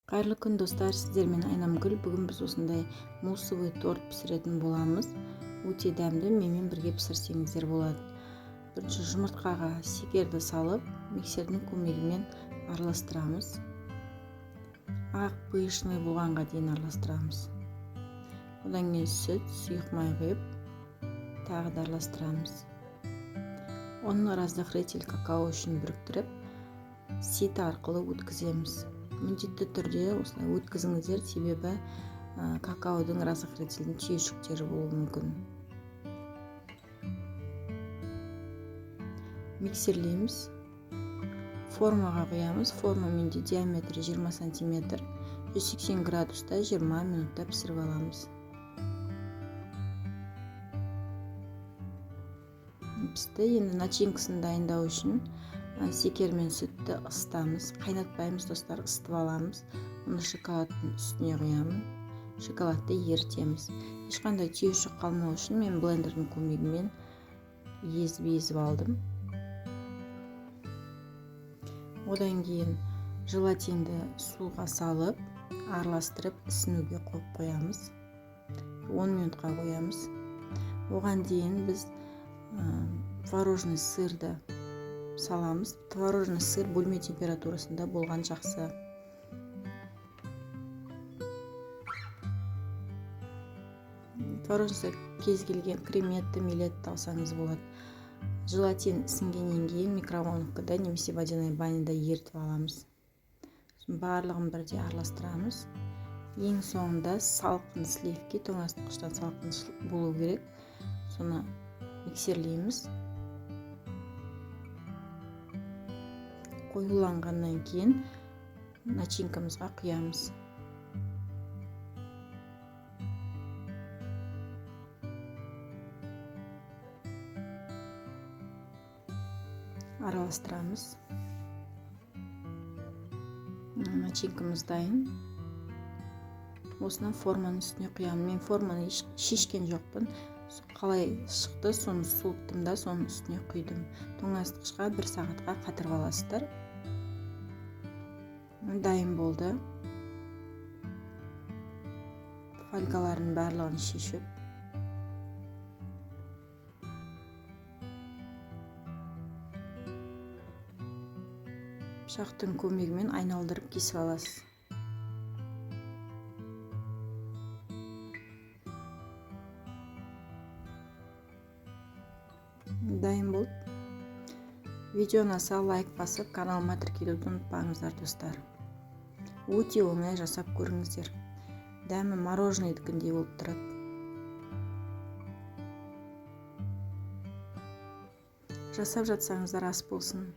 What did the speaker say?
Қайырлы күн, достар! Сіздермен Айнамгүл. Бүгін біз осындай муссовый торт пісіретін боламыз. Өте дәмді, менімен бірге пісірсеңіздер болады. Бірінші жұмыртқаға шекерді салып, миксердің көмегімен араластырамыз. Ақ пышный болғанға дейін араластырамыз. Одан кейін сүт, сұйық май құйып, тағы да араластырамыз. Ұн, разрыхлитель, какао үшін біріктіріп, сито арқылы өткіземіз. Міндетті түрде осылай өткізіңіздер, себебі какаодың, разрыхлительдің түйіршіктері болуы мүмкін. Миксерлейміз, формаға құямыз. Форма менде диаметрі 20 сантиметр. 180 градуста 20 минутта пісіріп аламыз. Пісті. Енді начинкасын дайындау үшін шекер мен сүтті ысытамыз. Қайнатпаймыз, достар, ысытып аламыз. Оны шоколадтың үстіне құямын. Шоколадты ерітеміз. Ешқандай түйіршік қалмау үшін мен блендердің көмегімен езіп-езіп алдым. Одан кейін желатинді суға салып, араластырып, ісінуге қойып қоямыз. 10 минутқа қоямыз. Оған дейін біз творожный сырды саламыз. Творожный сыр бөлме температурасында болған жақсы. Творожный сыр кез келген креметті, милетті алсаңыз болады. Желатин ісінгеннен кейін микроволновкада немесе водяной баняда ерітіп аламыз. Сосын барлығын бірдей араластырамыз. Ең соңында салқын сливки, тоңазытқыштан салқын болу керек, соны миксерлейміз. Қоюланғаннан кейін начинкамызға құямыз. Араластырамыз. Начинкамыз дайын. Осыны форманың үстіне құямын. Мен форманы шешкен жоқпын, қалай шықты, соны суыттым да, соның үстіне құйдым. Тоңазытқышқа бір сағатқа қатырып аласыздар. Дайын болды. Фольгалардың барлығын шешіп, пышақтың көмегімен айналдырып кесіп аласыз. Дайын болды. Видео ұнаса, лайк басып, каналыма тіркелуді ұмытпаңыздар, достар. Өте оңай, жасап көріңіздер. Дәмі мороженыйдікіндей болып тұрады. Жасап жатсаңыздар, ас болсын.